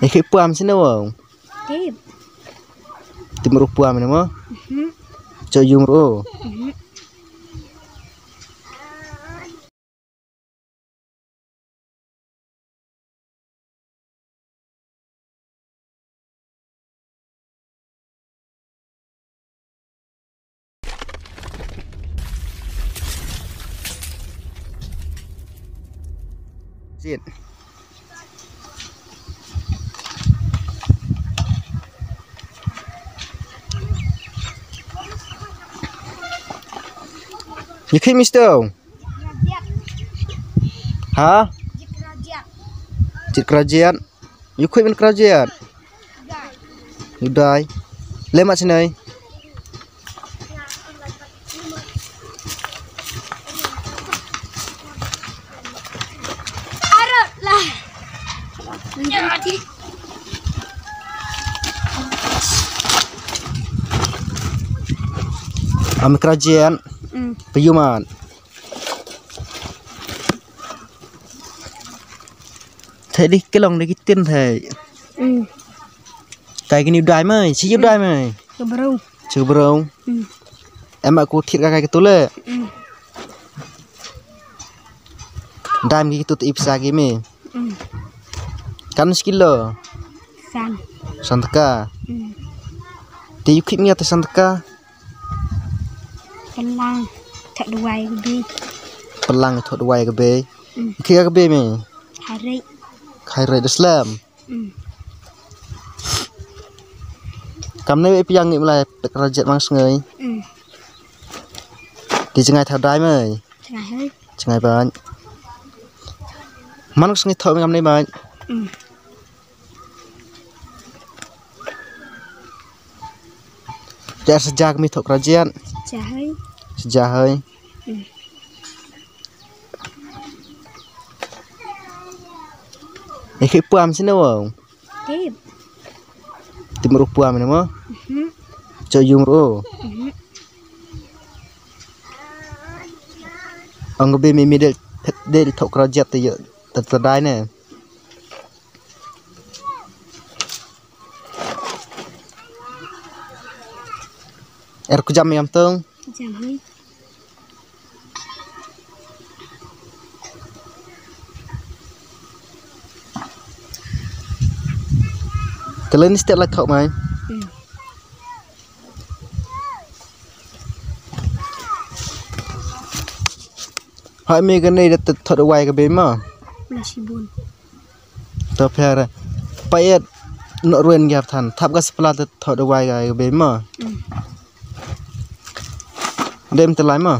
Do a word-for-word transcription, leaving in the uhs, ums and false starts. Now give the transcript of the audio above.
Ïa ki pua me sino. Tip. Tip mru pua me mo. Mhm. Cho yung ro. Mhm. Sit. Ïa khit mister. Ha? Jit krajiat. Ïa khit men krajiat. Ïa dai. Leh mat sini. Am krajiat. Mm. Payuman. Thei di kelong di kitin thei. Mm. Kai kini u dai mai, si u dai mai. Ke bro. Si bro. Mm. Em aku thir ka kai ketule. Mm. Dai mi kitu te ipsa ki mi. Mm. Kan sekilo. San. San taka. Mm. Te yu khit mi ate san taka. Pelang thok dawai ka bei. Pelang thok dawai ka bei. Mm. Ki ka bei me. Hai rei. Hai rei da slem. Mm. Kam ne piang ngi mlai pek rajet mang sngai. Mm. Di jngai thok dai me. Jngai hai. Jngai ban. Man sngai thok me kam ne ban. Mm. Te ar sejak mi thok rajian. Sejak hai. Sejak hai. Hmm. Eh, ki puam sini wong. Tip. Tip meru puam ini mo. Mhm. Cok yung ro. Mhm. Ang be mi mi del del thok rajiat te yo. Tetedai ne. Er ku jam yam tung. Jam hi. Kelen ni step lai thok mai. Hmm. Hai mi ka nei da thot wai ka bei ma. Mula shibun. To pher. Payet no ruen gyap than. Thap ka sepla te thot wai ka bei ma. Mm. Dem te lai ma.